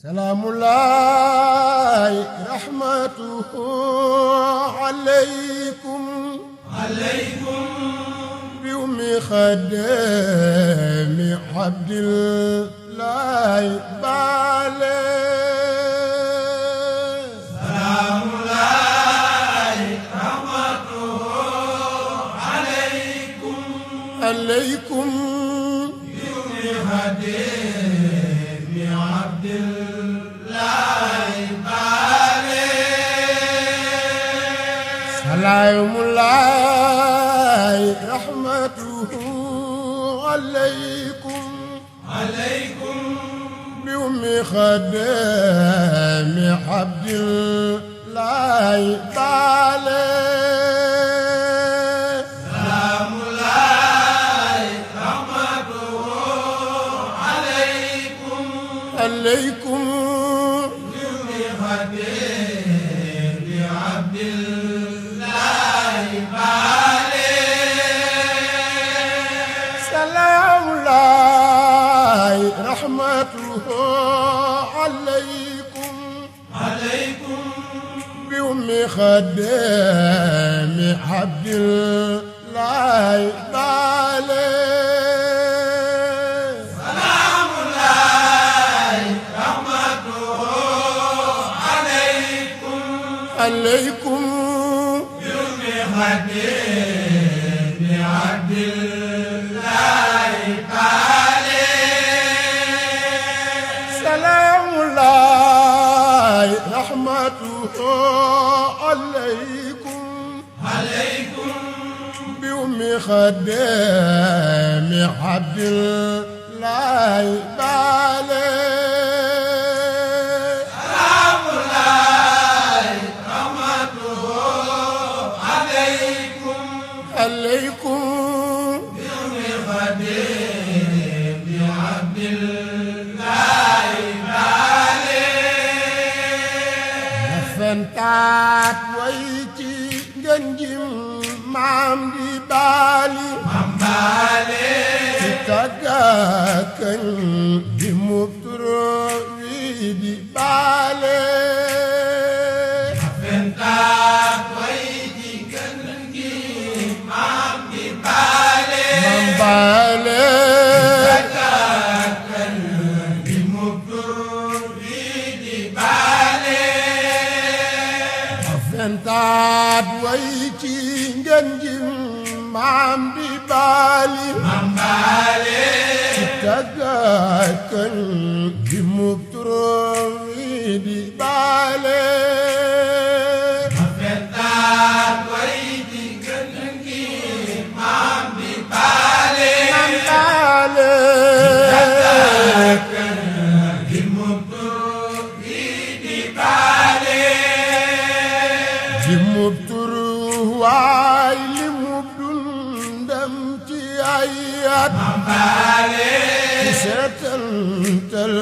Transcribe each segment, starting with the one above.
سلام الله رحمته عليكم بيوم خدام عبد الله بالي. سلام الله رحمته عليكم بيوم خدام عبد الله بالي. سلام الله رحمته عليكم بيوم خدام عبد الله بالي. سلام الله رحمته عليكم بيوم خدام عبد الله بالي. سلام الله رحمته عليكم بيوم خدام عبد الله بالي. سلام الله رحمته عليكم بيوم خدام عبد الله بالي. سلام الله رحمته عليكم بيوم خدام عبد الله بالي. سلام الله رحمته عليكم بيوم خدام عبد الله بالي. فانتات ويتي جنجم مام دي بالي تتاكن دي مبتروي دي بالي. فانتات ويتي جنجي مام دي بالي مام بالي تتاكن دي مبتروي دي بالي. فانتات ويتي جنجم مام دي بالي تتاكن دي مبتروي دي بالي. فانتات ويتي جنجي مام دي بالي تتاكن دي مبتروي دي بالي. waay li mu dundam ci ayat ci seetantal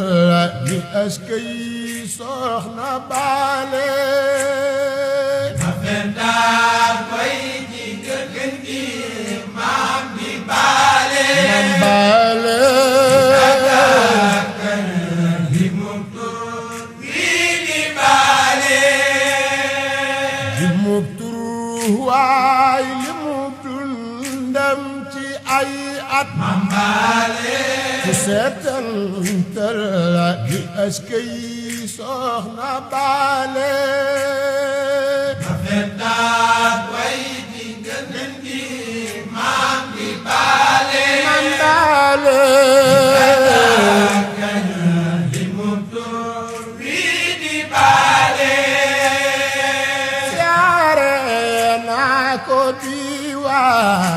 ni askay soxna baale. Fentat wayti gën gi maam di baale tatakan di mubtur wi di baale. waay li mu dundam ci ay at ci seetantal ni askay soxna baale. Fentat wayti gën gi maam di baale tatakan di mubtur wi di baale. siyaare naa ko di waa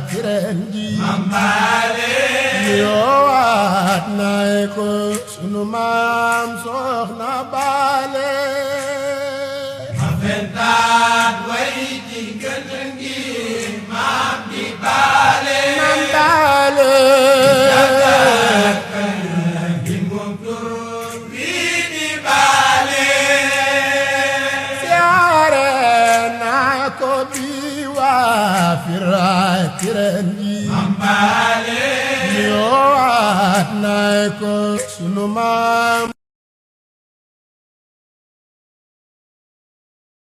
Firan ji yoowaat naa ko sunu maam soxna baale. Fentat wayti gën gi maam di baale tatakan di mubtur wi di baale. siyaare naa ko di waa Firan ji yoowaat naa ko sunu maam